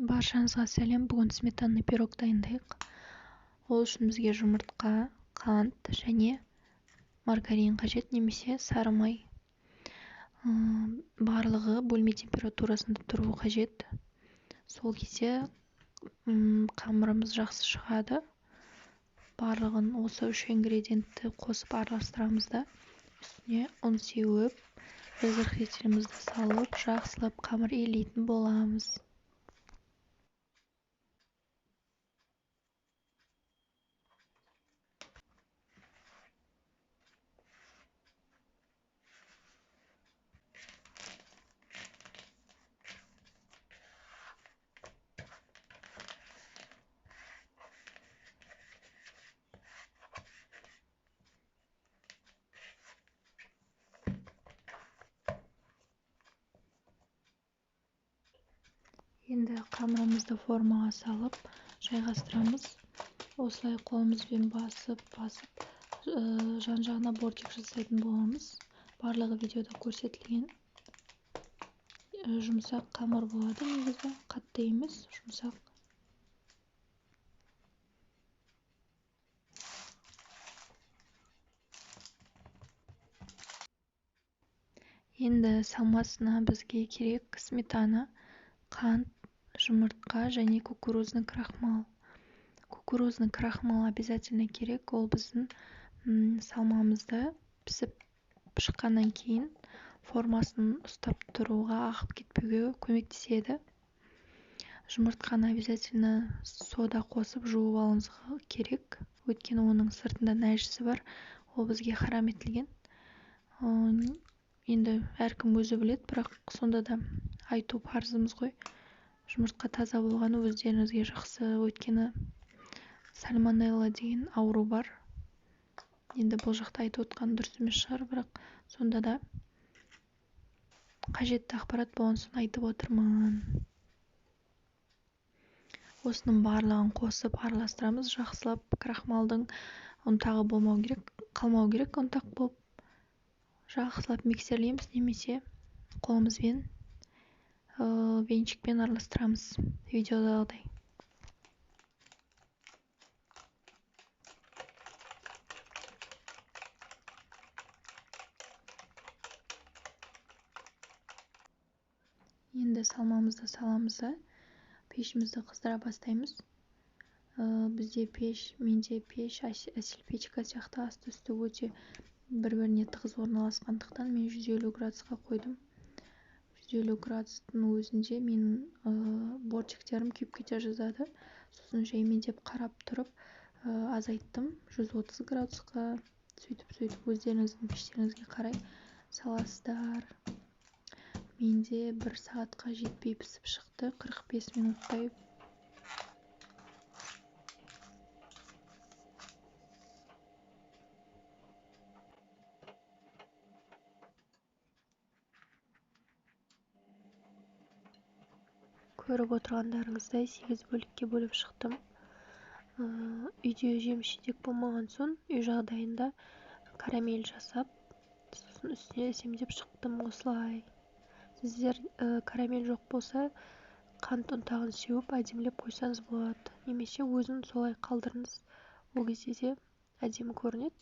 Баршаңызға сәлем. Бүгін сметанный пирог дайындайық. Ол үшін бізге жұмыртқа, қант және маргарин қажет, немесе сары май. Барлығы бөлме температурасында тұруы қажет. Сол кезде қамырымыз жақсы шығады. Барлығын осы үш ингредиентті қосып араластырамыз да, үстіне ұн сеуіп, разрыхлителімізді салып, жақсылап қамыр илейтін боламыз. Енді қамырымызды формаға салып жайғастырамыз. Осылай қолымызбен басып, жан-жағына бортик жасайтын боламыз. Барлығы видеода көрсетілген. Жұмсақ қамыр болады негізі, қатты емес, жұмсақ. Енді салмасына бізге керек сметана, қант, жұмыртқа және кукурузный крахмал. Кукурузный крахмал обязательно керек. Ол біздің салмамызды пісіп шыққаннан кейін формасын ұстап тұруға, ағып кетпеуге көмектеседі. Жұмыртқаны обязательно сода қосып жуып алуымыз керек. Өйткені оның сыртында нәжісі бар, ол бізге харам етілген. Енді әркім өзі біледі, бірақ сонда да айту парызымыз ғой. Жұмыртқа таза болғаны өздеріңізге жақсы, өйткені сальмонелла деген ауру бар. Енді бұл жақта айтып отқан дұрыс емес шығар, бірақ сонда да қажетті ақпарат болған соң айтып отырмын. Осының барлығын қосып араластырамыз жақсылап. Крахмалдың ұнтағы болмау керек, қалмау керек ұнтақ болып. Жақсылап миксерлейміз немесе қолымызбен венчикпен араластырамыз видеодағыдай. Енді салмамызды саламыз да, пешімізді қыздыра бастаймыз. Бізде пеш, менде пеш әсел печка сияқты асты үсті өте бір-біріне тығыз орналасқандықтан мен 150 градусқа қойдым. 150 градустың өзінде менің бортиктерім күйіп кете жаздады. Сосын жаймендеп қарап тұрып азайттым 130 градусқа. Сөйтіп өздеріңіздің пештеріңізге қарай саласыздар. Менде 1 сағатқа жетпей пісіп шықты, 45 минуттай. Көріп отырғандарыңыздай 8 бөлікке бөліп шықтым. Үйде жеміс-жидек болмаған соң үй жағдайында карамель жасап, сосын үстіне әсемдеп шықтым осылай. Сіздер карамель жоқ болса, қант ұнтағын сеуіп әдемілеп қойсаңыз болады. Немесе өзін солай қалдырыңыз, ол кезде де әдемі көрінеді.